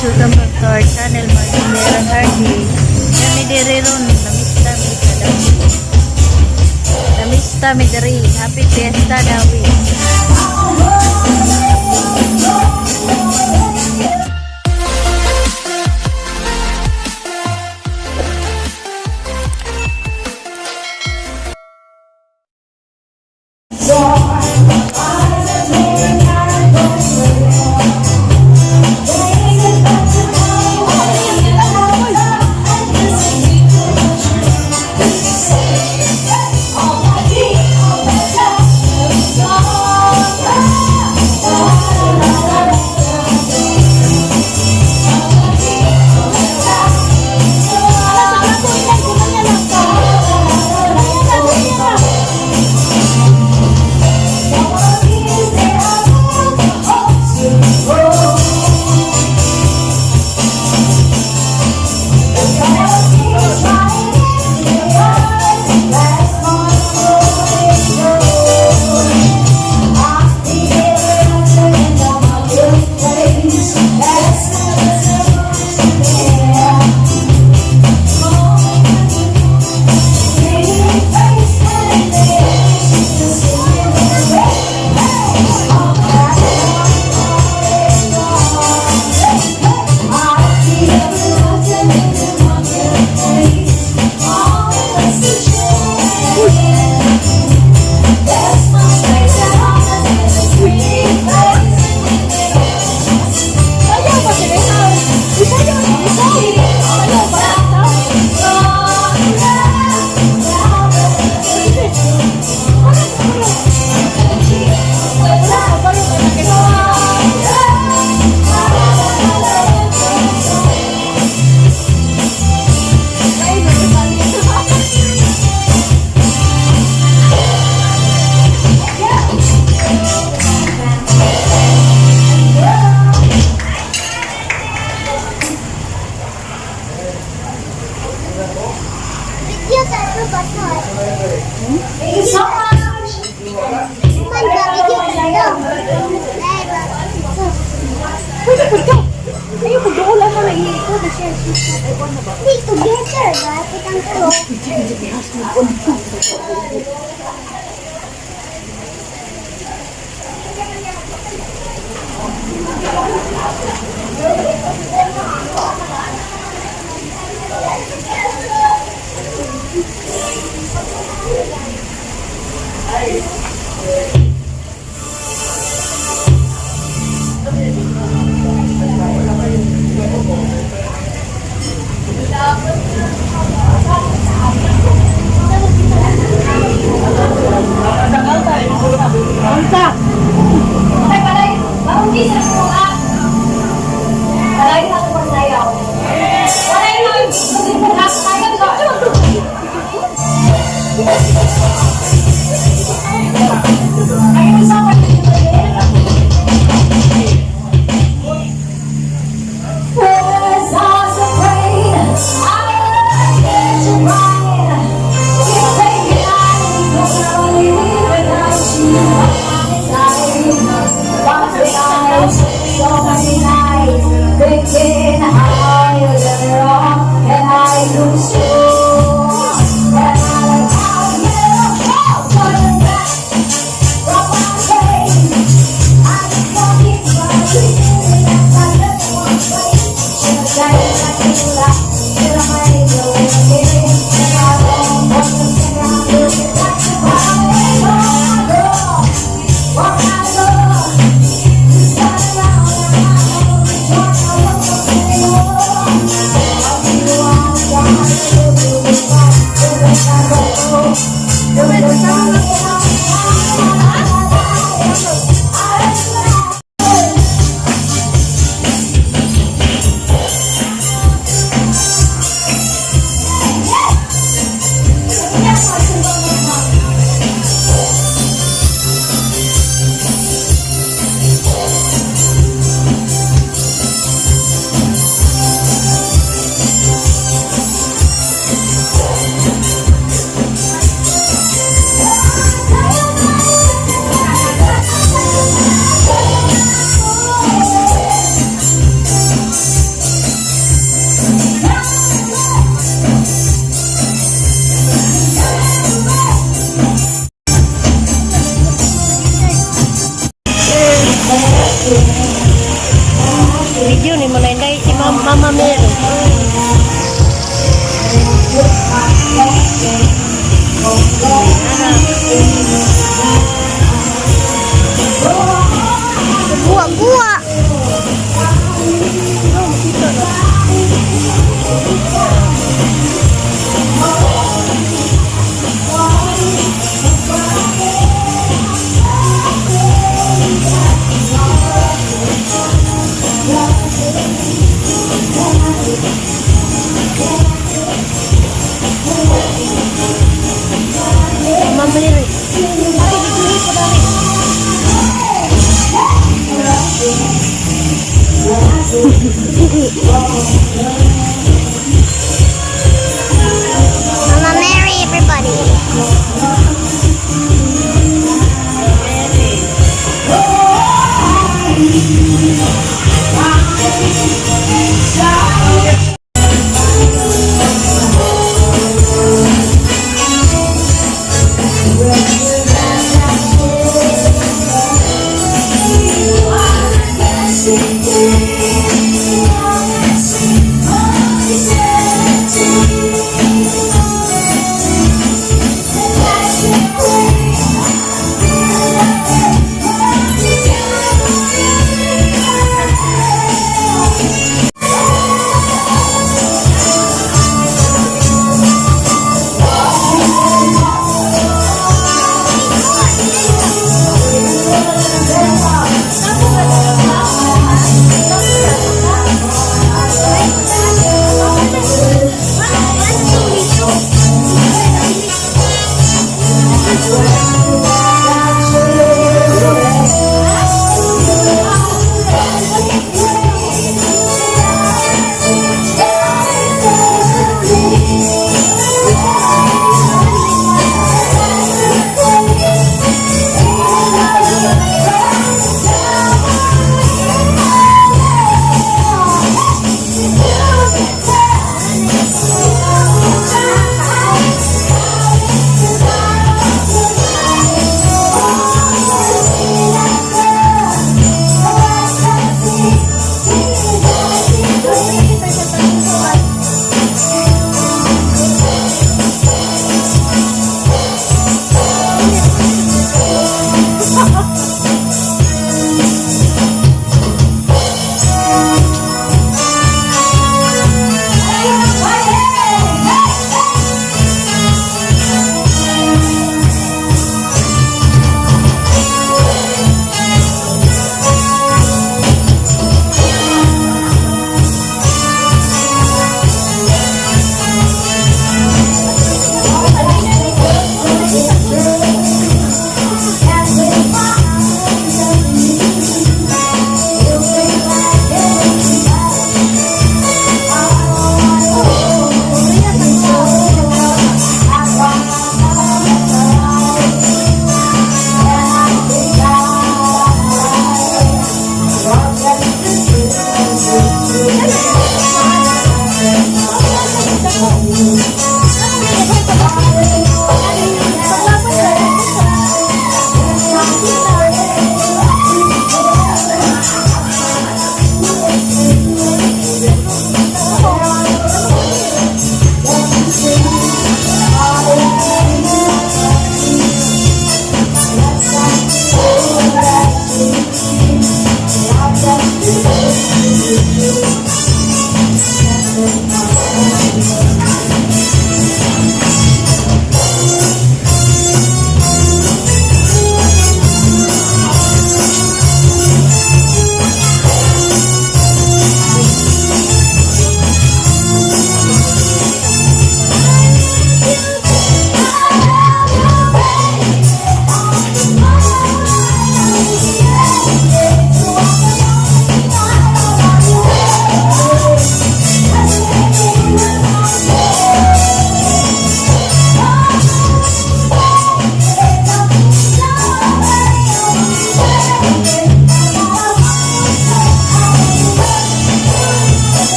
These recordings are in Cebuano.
Welcome back to our channel, Martin Meron Hardy. Kami diri ron, namista mi sa dami. Namista mi diri. Happy Fiesta Dawi. Video sa ito ba ito? Thank you so much! Man ba, video ka ito? Pwede po ito. Ayaw ko doon lang na iiko na siya. Hindi, together ba? Kitang ko. Thinking how you did me wrong, and I lose you. And I like how you turn back from my grave. I just want you to believe that I never want to wait. Should I like you like should I make you again? And I don't want to sit down looking like you girl. What kind of girl? You turn around and I know which one I want to be. Video ni mo na inday si Mama Mary. Ana. Buwa, buwa. Oh, kita na. Mama Mary. Ay, dito ko dali. Mama Mary, everybody.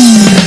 Bye.